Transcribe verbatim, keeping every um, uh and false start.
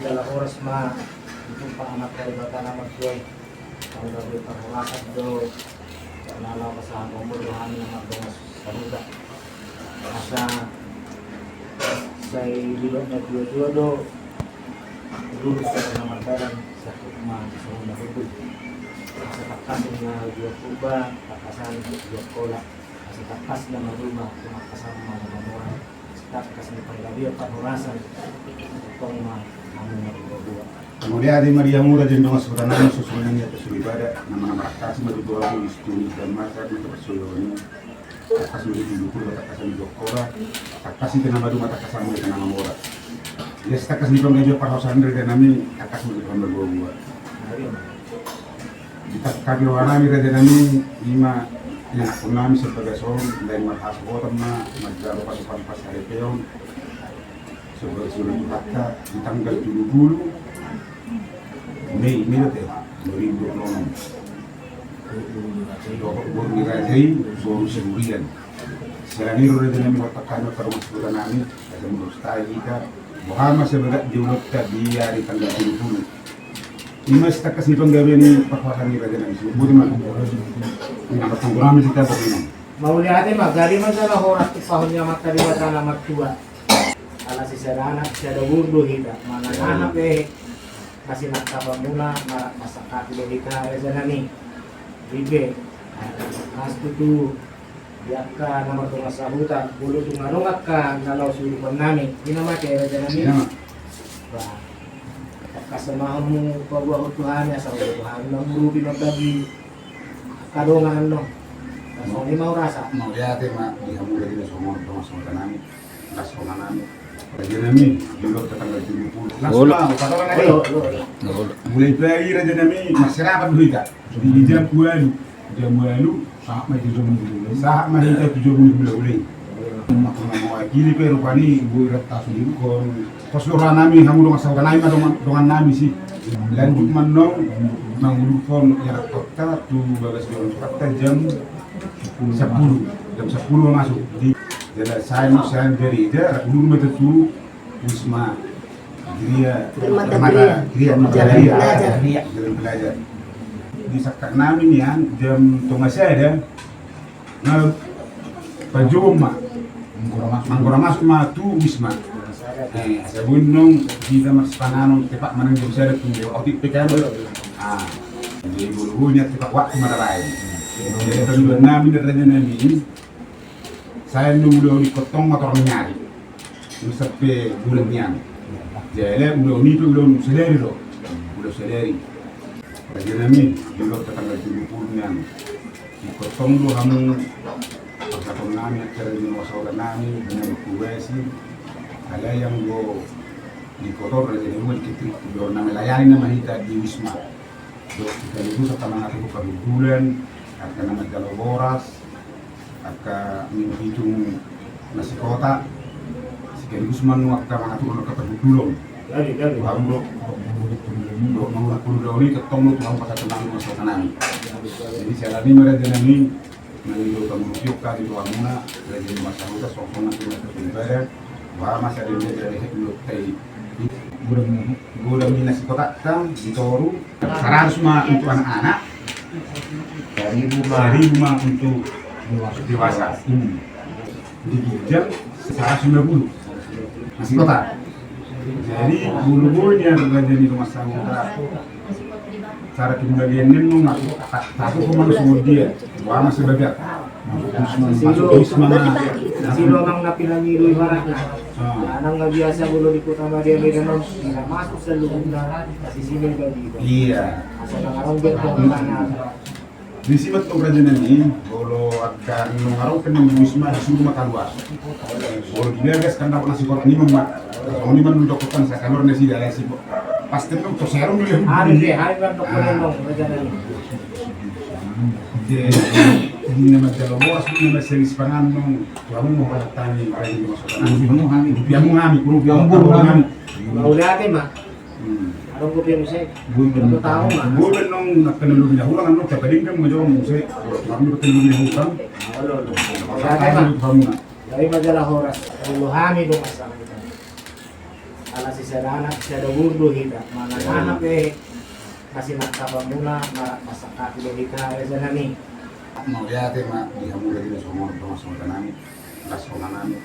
jala horas ma ditumpak Amanta Debata na martua i. Anggo gabe parhorasan do na laho pasahat hombar do hami na mardongan sahuta. Asa sai didok na tua-tua do, lurus do na mardalan, sahut ma songon na tutu. Asa tangkas na dua Purba, tangkasan dua Kola. Asa tangkas na maruma, tumangkasan ma na mamora. Asa tangkas ni panggabean parhorasan, tong ma hamu na marboaboa. Mauliate ma di hamu raja ni dongan sahuta nami, songon i ma di atas soripada, na manang marangkasi ma tutu hamu di studio dan masa di tempat soripada. Tangkas ma di tujuh puluh, tangkasan di dua Kola, tangkas i tu na maduma, tangkasan ma tu na mamora. Ia asa tangkas ni panggabean parhorasan raja nami, tangkas ma tutu hamu na marboaboa. Di tangkas ni roha nami raja nami, ima ianakhon nami sian bagas on, lain marhasohotan ma, manjalo pasupasu pasaripeon, sebagai surat Tuhanta, di tanggal tujuh puluh Mei, Mei do te, dua ribu dua puluh enam. Boru ni raja i, boru Siburian. Sian i do raja nami, hupasahat hami ma tu dongan sahuta nami, asa molo sai hita, boha ma sian bagas ni ulaonta di ari tanggal tujuh puluh. Ima asa tangkas ni panggabean ni parhorasan ni raja nami, songon i ma. Ima partanggurami sita botima. Mauliate ma, gabe ma jala horas tumpahon ni Amanta Debata na martua. Ala sisada anak sisada boru do hita, manang aha pe hasilangkapanmuna, marangkup sangkapi do hita raja nami. Ipe, as tutu. Di angka na mardongan sahuta, molo tung adong angka na laho siurupan nami, i nama te raja nami. Ba, tangkas ma hamu paboahon tu hami, asa olo tu hami mangurupi, mambagi angka dongan annon. Songon i ma hurasa. Mauliate ma di hamu raja nami, songon dongan sahuta nami. Las songon nami. Raja nami, di ulaonta tanggal tujuh puluh. Las ma, patorang nami. Mulai pagi raja nami, marserapat do hita. Di jam ualu. Jam ualu, sahat ma hita tu jabu ni hulahula i. Sahat ma hita tu jabu ni hulahula i. Molo mewakili pe rupani, boi rap tasu di ingkon. Pos do roha nami, hamu dongan sahuta nami ma dongan, dongan nami si. Lanjut ma annon, mangudurhon ianakhonta tu bagas ni dongan sahuta jam sampulu. Jam sampulu ma masuk. Di, jala sai, sai gareja, rap udur ma hita tu Wisma Gria, Permata Gria. Gria, Permata Jalan Gria. Pelajar. Jalan Pelajar. Disangkap nami nian jam tonga sada, na pajogon ma. Manggora masuk. Manggora masuk ma tu Wisma. Eh, asa boi annon hita marsipanganon tepat manang jam sada tu lewat otik pe kan. Ah, jadi bolu-bolu nian tepat waktu ma tabaen. Jadi tanduan nami dan raja nami. Sai do ulaon i ingkon tong ma torang ni ari. Nunga sampe bulan nian. Jala ulaon i pe ulaon sadari do. Ulaon sadari. Raja nami, di ulaonta tanggal tujuh puluh nian. Ingkon tong do hamu pasahaton nami, acara di dongan sahuta nami, di na marhobas i. Alai anggo di kotor raja nami, di kiri, di na melayani nama hita di Wisma. Sekaligus angka mangaturhon parhundulan, angka na manjalo boras, angka minum pitung na sikota, sekaligus ma annon angka mangaturhon angka parhundulon. Jadi, jadi. Tuhan do, do, do, do, do, do, tongtong do Tuhan pasahat ma annon masalah nami. Jadi, siala ni i ma raja nami, na nidok hamu, tiop kali tu hamuna, raja ni Mas Sahuta, songon na tu na tu ibadah, wah, masa dia dia dia dia tai. Godang ni na sikota tang di toru, saratus ma untuk anak-anak, saribu ma untuk dewasa. Hmm. Di ginjang saratus lima puluh. Na sikota. Jadi, bulu-bulu dia raja ni Mas Sahuta. Cara pembagian ni nung aku, ta-, aku cuma songon dia. Wah, masih banyak. Masuk Wisma. Silo amang na pinangido ibaratna. Ah. Nang na biasa bulu di Kota Madya Medan on, na masuk saluhutna, sisi ni bagi. Iya. Asal nang arong biar kau mana. Disi ma tong raja nami, molo angka nung arong pe nang Wisma disuru ma kaluar. Molo di Bagas kan dapot na sikota ni ma. Songon i ma nung dokon sa kaluar nasida, alai si bo-, pasti nung to serong dia. Hari dia, hari kan dokon nang raja nami. Dia, dia nama jalo boras, dia nama selis pangan nung. Kamu mau pada tani, raja ni Mas Sahuta. Rupiahmu hami. Rupiahmu hami, rupiahmu hami. Mauliate ma. Hmm. Adong kopi yang saya. Gue ben-, Aku tahu, Mas. Gue ben nung nak kena lu punya hutang, anu, siapa dia kan mau jawab, mau saya. Kalau kemarin lu kena lu punya hutang. Halo, halo. Kalau saya tahu, kan? Kamu nak. Dari majalah horas, dulu hami dong asal kita. Ala sisada anak, sisada burdu hita. Mana, ya, anak, eh. Kasih nak apa muna, nak masak kaki do hita, ya, sana nih. Mauliate ma di hamu lagi, songon, songon nami. Las songon nami.